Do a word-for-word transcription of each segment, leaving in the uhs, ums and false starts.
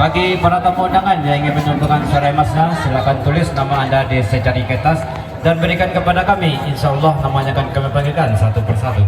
Bagi para tamu undangan yang ingin menyumbangkan suara emasnya, silakan tulis nama Anda di secari kertas dan berikan kepada kami. Insya Allah, namanya akan kami panggilkan satu persatu.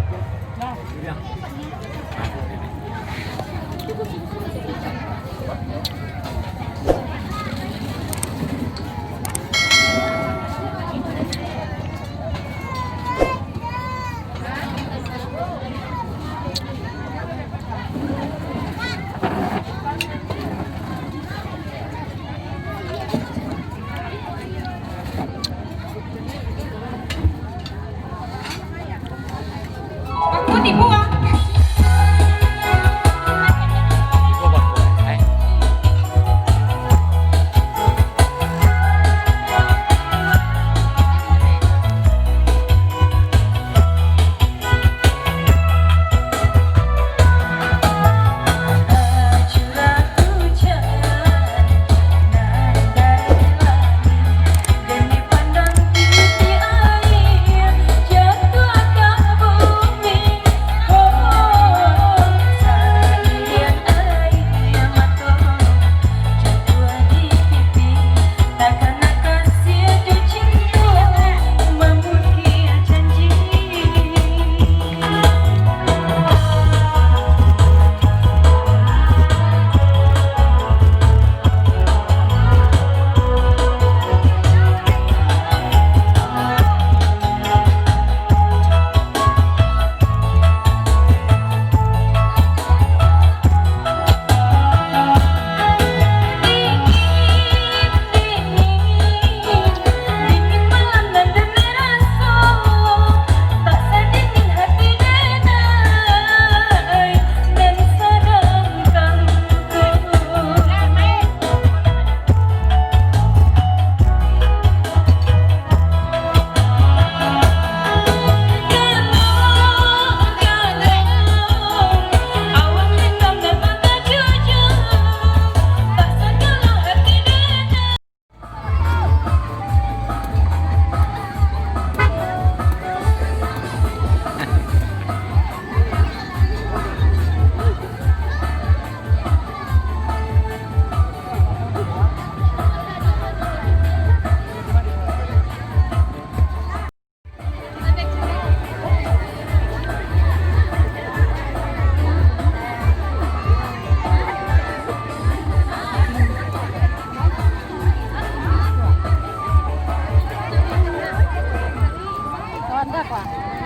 Aku tipu, ah.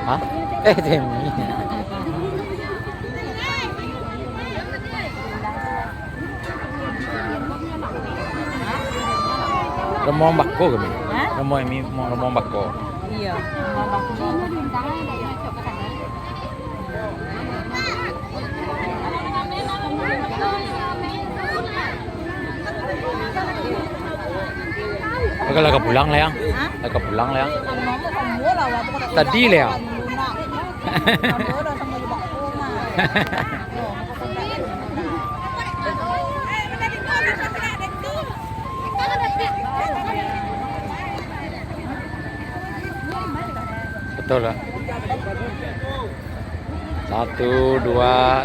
Hah? Eh, Demi. Rombongan bako kami. Hah? Rombongan mi-, rombongan bako. Iya, rombongan bako. Agak lah ka pulang lah, Yang. Hah? Lah ka pulang lah, Yang. Tadi lah, Yang. Betul lah. Satu, dua.